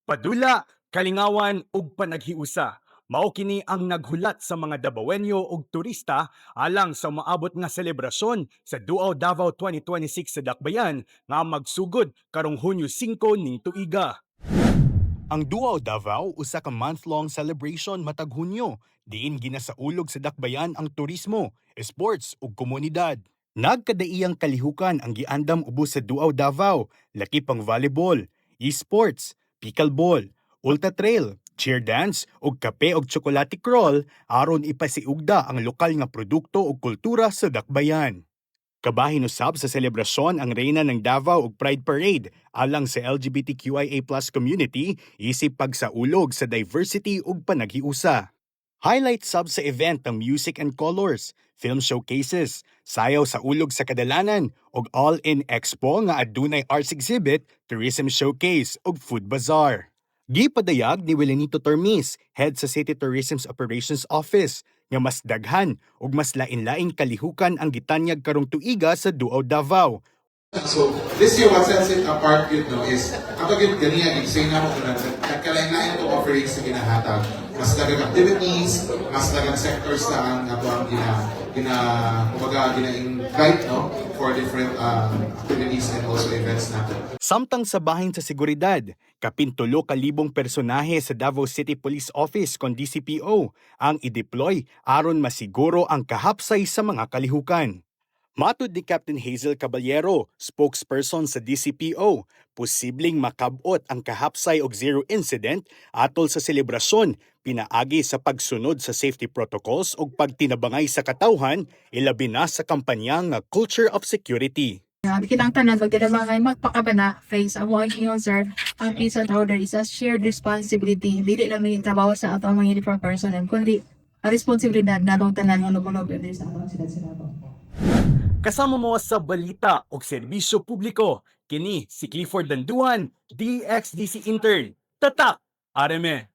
Padula, kalingawan ug panaghiusa. Mao kini ang naghulat sa mga Dabawenyo ug turista alang sa maabot nga selebrasyon sa Duaw Davao 2026 sa Dakbayan nga magsugod karong Hunyo 5 ning tuiga. Ang Duaw Davao usa ka month-long celebration matag Hunyo diin ginasaulog sa Dakbayan ang turismo, sports ug komunidad. Nagkadaiyang kalihukan ang giandam ubos sa Duaw Davao, lakip ang volleyball, esports, pickleball, ultra trail, cheer dance ug kape ug tsokolate crawl aron ipasiugda ang lokal nga produkto ug kultura sa Dakbayan. Kabahin usab sa selebrasyon ang Reyna ng Davao ug Pride Parade alang sa LGBTQIA+ community isip pagsaulog sa diversity ug panaghiusa. Highlight sab sa event ang music and colors, film showcases, sayaw sa ulog sa kadalanan ug all-in expo nga adunay arts exhibit, tourism showcase ug food bazaar. Gipadayag ni Willenito Tormis, head sa City Tourism's Operations Office, nga mas daghan ug mas lain-laing kalihukan ang gitanyag karong tuiga sa Duaw Davao. So, this year, what sets it apart yun, no, is, kapag yun, ganiya, say na mo na, nagkalain-lain itong offerings na ginahatag. Mas daghang activities, mas daghang sectors na ang ato ang gina, kumbaga, gina-invite, no, for different activities and also events natin. Samtang sa bahin sa seguridad, kapin 3,000 personahe sa Davao City Police Office kon DCPO ang i-deploy aron masiguro ang kahapsay sa mga kalihukan. Matud ni Captain Hazel Caballero, spokesperson sa DCPO, posibleng makabot ang kahapsay og zero incident atol sa selebrasyon pinaagi sa pagsunod sa safety protocols ug pagtinabangay sa katawhan, ilabi na sa kampanya nga Culture of Security. Kitang tanan magtinabangay magpakabana face ang mga ingon, sir, ang peace and order is a shared responsibility. Dili lang ni trabaho sa ato ang mga uniform personnel kundi ang responsibilidad natong tanan nga nagulog sa atong sila sila. Kasama mo sa balita o serbisyo publiko, kini si Clifford Danduan, DXDC Intern. Tatak! RMN.